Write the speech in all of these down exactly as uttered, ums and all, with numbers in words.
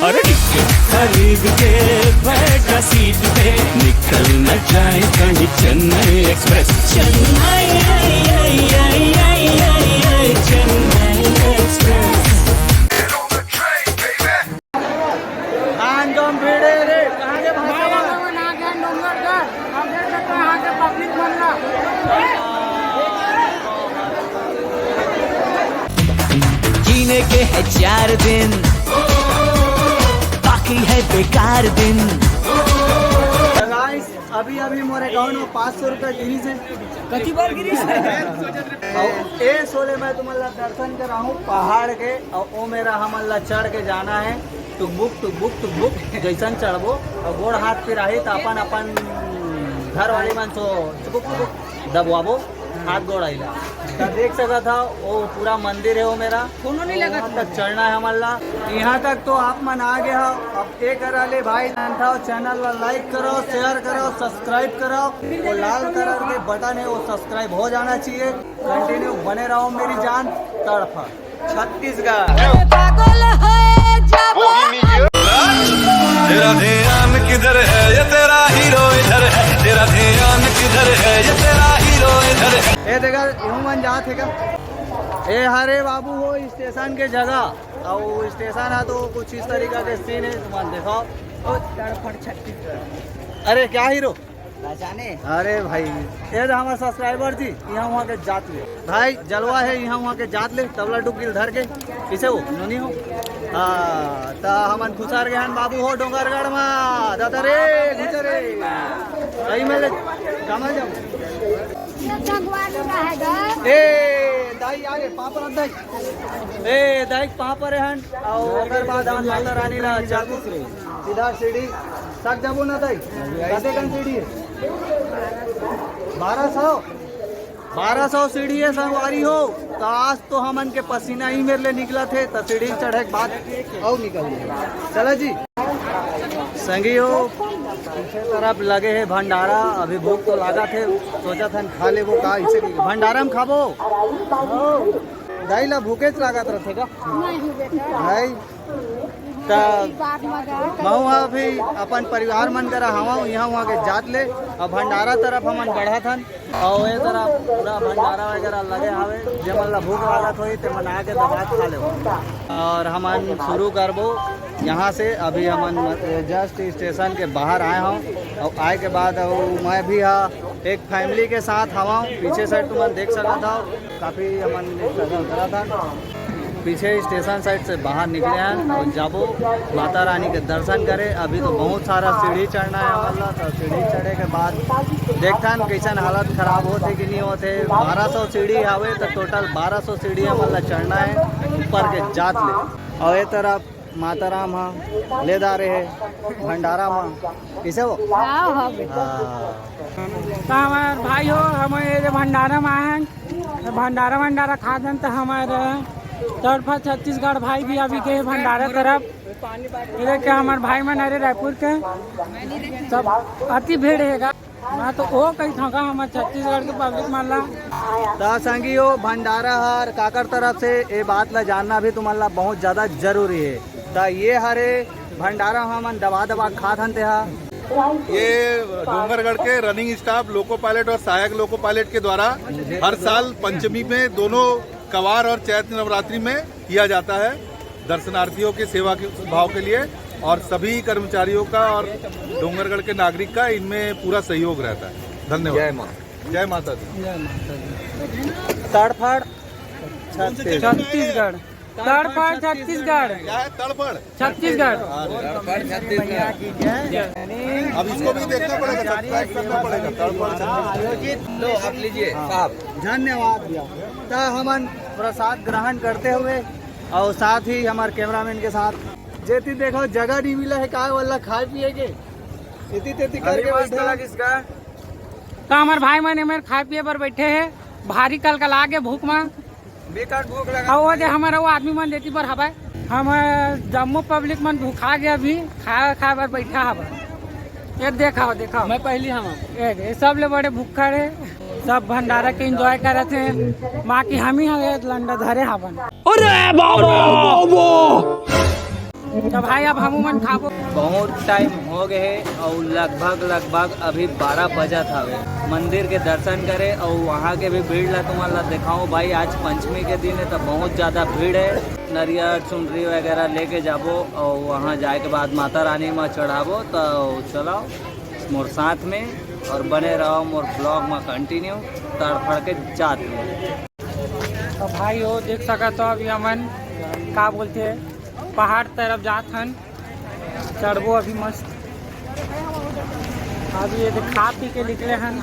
अरे टिकट खरीद के बैठा सीट पे, निकल न जाए कहीं चेन्नई एक्सप्रेस। चेन्नई एक्सप्रेस। धान कम भिड़े रे, कहाँ के भाषा में? जीने के है चार दिन, बाकी है बेकार दिन। गाइस, अभी अभी मोर अकाउंट में पाँच सौ रुपया गिरिस हे। कति बार गिरिस हे? अउ ए सोले मैं तुमन ला दर्शन कराहूँ पहाड़ के, अउ ओ मेरा हमन ला चढ़ के जाना हे। टुकबुक, टुकबुक, टुकबुक, जैसन चढ़बो, अउ गोड़ हाथ पिराही त अपन, अपन घर वाली मन सो टुकुक, टुकुक दबवाबो, हाथ गोड़ आइला। त देख सकत हव, ओ पूरा मंदिर हे ओ मेरा। कोनो नहीं लगा वहाँ तक चढ़ना हे हमन ला। यहाँ तक तो आप मन आ गए हव। अब ए करा ले भाई, चैनल ला लाइक करो, शेयर करो, सब्सक्राइब करो। वो लाल कलर के बटन हे, वो सब्सक्राइब हो जाना चाहिए। कंटिन्यू बने रहो मेरी जान। तड़फा छत्तीसगढ़। पागल हो जाबो। तेरा ध्यान किधर है, ये तेरा हीरो इधर है, तेरा ध्यान किधर है, ये तेरा हीरो इधर है। ए देखा, इहू मन जात हे का? ए हरे बाबू हो स्टेशन के जगह, अउ स्टेशन हे तो कुछ इस तरीका के सीन हे, तुमन देखो। ओ, तड़फड़ छत्तीसगढ़। अरे क्या हीरो? पहचाने? अरे भाई, ये तो हमारे सब्सक्राइबर जी, यहाँ वहाँ के जात ले। भाई, जलवा हे, यहाँ वहाँ के जात ले, तबला डुग्गी ल धर के। किसे हो? नोनी हो? हाँ, त हमन खुसर गए हन बाबू हो डोंगरगढ़ मा। दादा रे, घुसर रे। सही में ले, कमा जाओ। ए, दाई, आ रे, पापड़ दाई। ए, दाई, पापड़ हन। अउ ओकर बाद हमन माता रानी ला चाकू सीधा सीढ़ी तक जाबो ना दाई। कतेकन सीढ़ी हे? बारह सौ। बारह सौ सीढ़ी हे संगवारी हो। त आज तो हमन के पसीना ही मेर ले निकलत हे, त सीढ़ी चढ़े के बाद अउ निकल जाए। चला जी। संगी हो, पीछे तरफ लगे हे भंडारा। अभी भूख तो लागत हे, सोचत हन खा लेबो का, इसे भंडारा में खाबो। दाई ला भूखेच लागत रथे का? नहीं बेटा। भाई, त महू ह अभी अपन परिवार मन करा हवं, इहाँ उहाँ के जात ले, अउ भंडारा तरफ हमन बढ़त हन, अउ ए तरफ पूरा भंडारा वगैरह लगे हवे, जेमन ला भूख लागत होही, तेमन आके दबा के खा लेवो। अउ हमन शुरू करबो यहाँ से। अभी हमन, अ, जस्ट स्टेशन के बाहर आए हवं, अउ आए के बाद अउ मैं भी हा एक फैमिली के साथ हवं। पीछे साइड तुमन देख सकत हव, काफी हमन struggle करत हन। पीछे स्टेशन साइड से बाहर निकले हन अउ जाबो माता रानी के दर्शन करे। अभी तो बहुत सारा सीढ़ी चढ़ना हे हमन ला, तो सीढ़ी चढ़े के बाद देखथन कइसन हालत खराब होथे कि नहीं होथे। बारह सौ सीढ़ी हवे, तो टोटल बारह सौ सीढ़ी हमन ला चढ़ना हे ऊपर के जात ले। अउ ए तरफ माता राम ह ले दा रहे भंडारा म, कइसे हो? हाँ, हाँ, बेटा। हाँ। त हमर भाई हो, हम ये जे भंडारा म आए हन, त भंडारा वंडारा खा देन, त हमर तड़फा छत्तीसगढ़ भाई भी अभी गए भंडारा तरफ। ये देख के हमर भाई मन, अरे रायपुर के सब अति भीड़ हे गा। हाँ, तो ओ कही थका हमर छत्तीसगढ़ के पब्लिक मन ला। त संगी हो, भंडारा हर काकर तरफ से, ए बात ला जानना भी तुमन ला बहुत ज्यादा जरूरी हे। त ये हरे भंडारा, हमन दबा दबा के खात हन तेहा। ये डोंगरगढ़ के रनिंग स्टाफ लोको पायलट और सहायक लोको पायलट के द्वारा हर साल पंचमी में दोनों कवार और चैत्र नवरात्रि में किया जाता है, दर्शनार्थियों की सेवा के भाव के लिए। और सभी कर्मचारियों का और डोंगरगढ़ के नागरिक का इनमें पूरा सहयोग रहता है। धन्यवाद। जय माँ। जय माता दी। जय माता दी। तड़फड़ छत्तीसगढ़। छत्तीसगढ़। तड़फड़ छत्तीसगढ़। क्या है तड़फड़? छत्तीसगढ़। तड़फड़ छत्तीसगढ़। अब इसको भी देखना पड़ेगा, सब्सक्राइब करना पड़ेगा। तड़फड़ छत्तीसगढ़। आयोजित, लो, आप लीजिए, साहब। धन्यवाद भैया। त हमन प्रसाद ग्रहण करते हुए और साथ ही हमारे कैमरामैन के साथ जेती देखो जगह नहीं मिला है का वाला खाए पिए के, एती तेती करके बैठे हैं। त हमर भाई मन एमेर खाए पिए बर बैठे हे, भारी कलकला के भूख म। बेकार भूख लगा। अउ वो जे हमर वो आदमी मन देती बर हवय, हम जम्मो पब्लिक मन भूखा के अभी खाए, खाए बर बैठा हवय। ये देखाओ, देखाओ। मैं पहली हवं। ये, ये सब ले बड़े भूखा हे, सब भंडारा के एंजॉय करत हे, बाकी हम ही हवे लंडा धरे हवन। अरे बाबा, बाबा। तो भाई, अब हमू मन खाबो। बहुत टाइम हो गए हे और लगभग, लगभग अभी बारह बजत हवे। मंदिर के दर्शन करे और वहाँ के भी भीड़ ला तुमन ला देखाऊँ भाई। आज पंचमी के दिन है तो बहुत ज़्यादा भीड़ है। नरियर चुनरी वगैरह लेके जाबो और वहाँ जाए के बाद माता रानी में चढ़ाबो। तो चलो मोर साथ में और बने रहो मोर ब्लॉग में कंटिन्यू। तड़फड़ के जात में। तो भाई हो देख सकत हो, अभी हमन का बोलते हैं, पहाड़ तरफ जात हन, चढ़बो अभी मस्त। अभी ये देख, खा पी के निकले हन।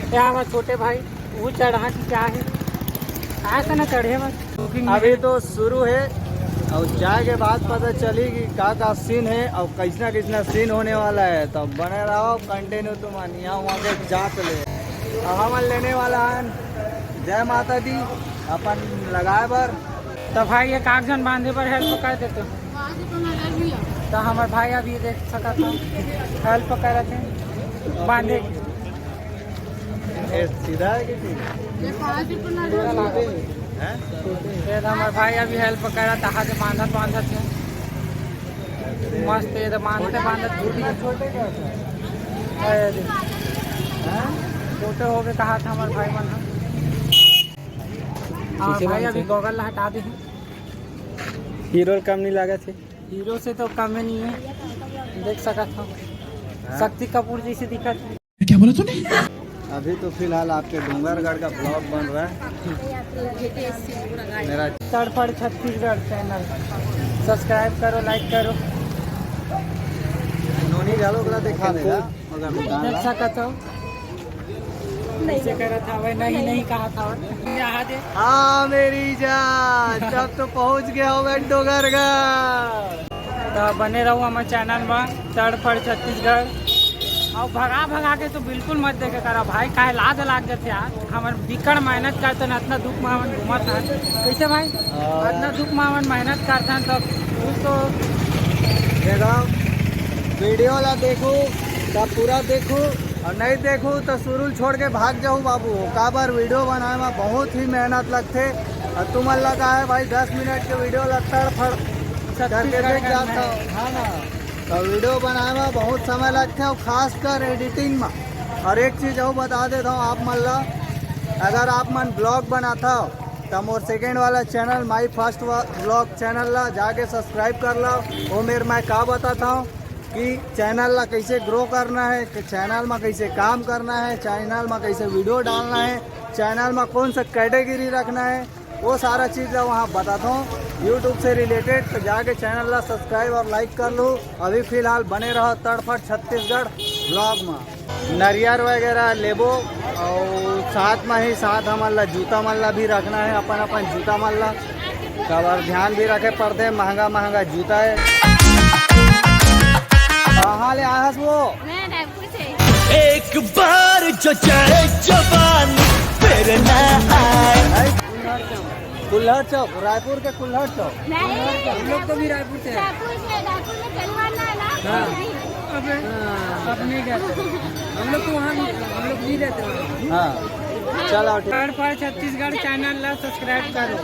क्या हुआ छोटे भाई, वो चढ़ा कि क्या है? ऐसा ना चढ़े बस। अभी तो शुरू है और जाए के बाद पता चली कि का का सीन है और कैसना कैसना सीन होने वाला है। तो बने रहो कंटिन्यू तुमन यहाँ वहाँ के जात ले। अब हमन लेने वाला है जय माता दी अपन लगाए बर। तो भाई, एक आग जन बांधे बर हेल्प कर देते हो? तो हमारे भाई अभी देख सकत हो, हेल्प करत है बांधे। ये सीधा है कि ठीक है? हैं? ये तो हमारे भाई अभी हेल्प करत, हाथ से बांधत बांधत है। मस्त, ये तो बांधते बांधत टूट गया। छोटे क्या होता है? हैं? छोटे हो गए कहा था हमारे भाई मन। हाँ भाई, अभी गॉगल ला हटा दे। हीरो कम नहीं लागत हे। हीरो से तो कम ही नहीं है, देख सकत हो। हाँ। शक्ति कपूर जैसे दिखत है। क्या बोला तूने? अभी तो फिलहाल आपके डोंगरगढ़ का ब्लॉग बन रहा है। मेरा तड़फड़ छत्तीसगढ़ चैनल सब्सक्राइब करो, लाइक करो। नोनी घलो ओकरा दिखा देगा, मगर दुकान देख ला। सकत हो। कैसे करत हवे? नहीं, नहीं कहा था। यहाँ दे। हाँ मेरी जान, तब तो पहुँच गया होगा डोंगरगढ़। तो बने रहो हमारे चैनल में तड़फड़ छत्तीसगढ़। और भगा भगा के तो बिल्कुल मत देखे करा भाई, काहे लाज लाग जाते यार। हमर बिकट मेहनत करते ना, इतना दुख मावन घूमत है। कैसे भाई? हाँ। इतना दुख मावन मेहनत करते हैं तो कुछ तो देखो, वीडियो ला देखो, सब पूरा देखो, और नहीं देखो तो शुरू छोड़ के भाग जाओ बाबू। काबर वीडियो बनाए में बहुत ही मेहनत लगथे। और तुमन ला का है भाई, दस मिनट के वीडियो ला तड़फड़ करके देख जाता हो, हाँ ना? तो वीडियो बनाए में बहुत समय लगथे और खासकर एडिटिंग में। और एक चीज़ और बता देता हूँ आप मन ला, अगर आप मन ब्लॉग बनाता हो तो मोर सेकेंड वाला channel, my first vlog channel ला जाके सब्सक्राइब कर लो। वो मेरे मैं का बताता हूँ कि चैनल ला कैसे ग्रो करना है, कि चैनल में कैसे काम करना है, चैनल में कैसे वीडियो डालना है, चैनल में कौन सा कैटेगरी रखना है, वो सारा चीज़ ला वहाँ बताता हूँ यूट्यूब से रिलेटेड। तो जाके चैनल ला सब्सक्राइब और लाइक कर लो। अभी फिलहाल बने रहो तड़फड़ छत्तीसगढ़ ब्लॉग में। नरियर वगैरह लेबो और साथ में ही साथ हमन ला जूता मन ला भी रखना है, अपन अपन जूता मन ला। काबर ध्यान भी रखे पड़थे, महंगा महंगा जूता है। कहाँ ले आए हस वो? मैं रायपुर से। एक बार जो जाए जवानी फिर ना आए। कुल्हड़ चौक, रायपुर के कुल्हड़ चौक। नहीं, हम लोग तो भी रायपुर से हैं। रायपुर में, रायपुर में चंदवाना है ना? हाँ। वहीं। अबे, हाँ। अब नहीं गए। हम लोग तो वहाँ नहीं, हम लोग नहीं रहते वहाँ। हाँ। चलो, ठीक। तड़फड़ छत्तीसगढ़ चैनल ला सब्सक्राइब करो।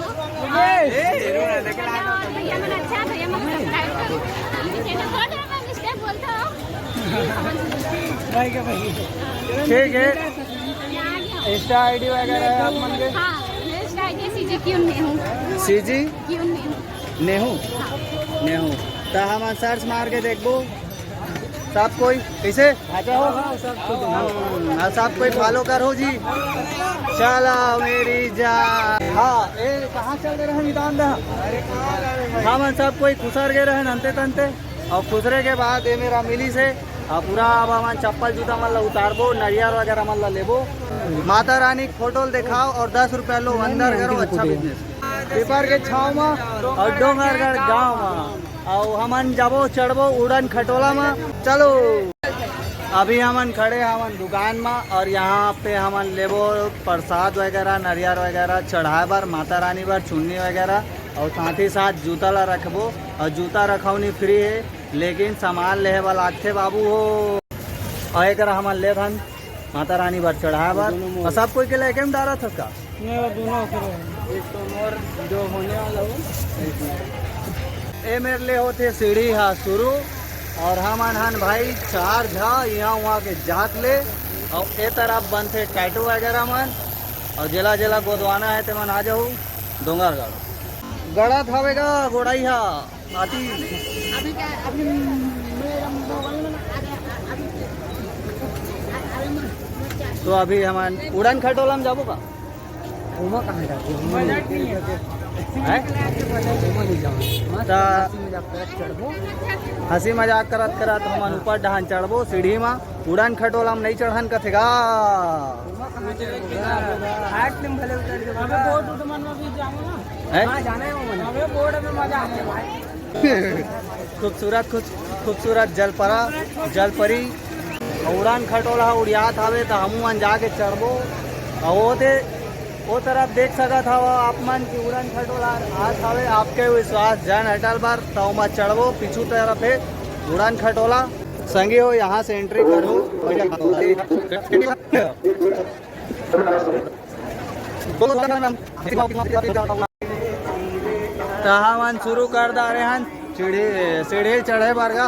हाँ, जरूर है, लेकिन आज भैया मन अच्छा, भैया मन सब्सक्राइब करो। चैनल बोल रहे हैं, मैं मिस्टेक बोलता हूँ। भाई का भाई। ठीक है। यहाँ आ गया। इंस्टा आईडी वगैरह है आप मन के? हाँ, insta ID CG queen Nehu. CG? Queen Nehu. Nehu? हाँ। नेहू। तो हम सर्च मार के देखबो। सब कोई कैसे? अच्छा हो? हम्म, और सब कोई फॉलो करो जी। चलो मेरी जान। हाँ, ए, कहाँ चल रहे हैं निदान दा? हम सब कोई खुसर गए रहे नंते तंते। और खुसरे के बाद ये मेरा मिली से, और पूरा अब हमन चप्पल जूता मन ला उतारबो, नरियर वगैरह मन ला लेबो। माता रानी के फोटो ल देखाओ और दस रुपया लो, अंदर करो, अच्छा बिजनेस। पीपर के छाव मा और डोंगरगढ़ गांव मा, और हमन जाबो चढ़बो उड़न खटोला मा। चलो, अभी हमन खड़े हमन दुकान मा और यहाँ पे हमन लेबो प्रसाद वगैरह, नरियर वगैरह चढ़ाए बर, माता रानी बर चुन्नी वगैरह। अउ साथ ही साथ जूता ला रखबो, अउ जूता रखौनी फ्री हे, लेकिन सामान लेहे बर लागथे बाबू हो। अउ एकरा हमन लेथन माता रानी बर चढ़ाए बर। दोनों मोर। अउ सब कोई के लेके में डारत हस का? नहीं, वो दोनों ओकरे हैं। एक तो मोर जो होने वाला हो, एक मोर। ए मेर ले होथे सीढ़ी हा शुरू। और हमन हन भाई चार झा यहाँ वहाँ के जात ले। और ए तरफ बनथे टैटू वगैरह मन। और जेला जेला गोदवाना है ते मन आ जाऊ डोंगरगढ़। गड़त हवे गा गोड़ाई हा आती। अभी क्या, अभी मेरा मोबाइल में आ गया, अभी तो अभी हमन उड़न खटोला में जाबो का? ओमा कहाँ जाते हैं? बजट नहीं है। हैं? ओमा नहीं जाओ। ता हंसी मजाक करत चढ़बो। हंसी मजाक करत करत हमन ऊपर डहान चढ़बो सीढ़ी मा। उड़न खटोला में नहीं चढ़न कथे गा। ओमा कहाँ चढ़बो? हाट में भले उतर के। अबे बोट उठ मन में भी जाओ ना। हैं? हाँ, जाना है वो मन। अबे बोट में मजा आता है भाई। खूबसूरत, खूब, खूबसूरत जलपरा, जलपरी। अउ उड़न खटोला ह उड़ियात हवे, त हमू मन जाके चढ़बो। अउ ओदे, ओ तरफ देख सकत हव आप मन कि उड़न खटोला आत हवे। आपके विश्वास जन अटल बर, त ओमा चढ़बो। पीछू तरफ हे उड़न खटोला। संगी हो, यहाँ से एंट्री करो। त हमन शुरू कर डारे हन सीढ़ी, सीढ़ी चढ़े बर गा,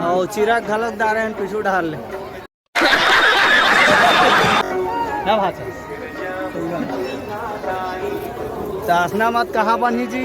अउ चिरक घलोक डारे हन पीछू डहार ले। क्या बात है? त हंसना मत, कहाँ बनही जी?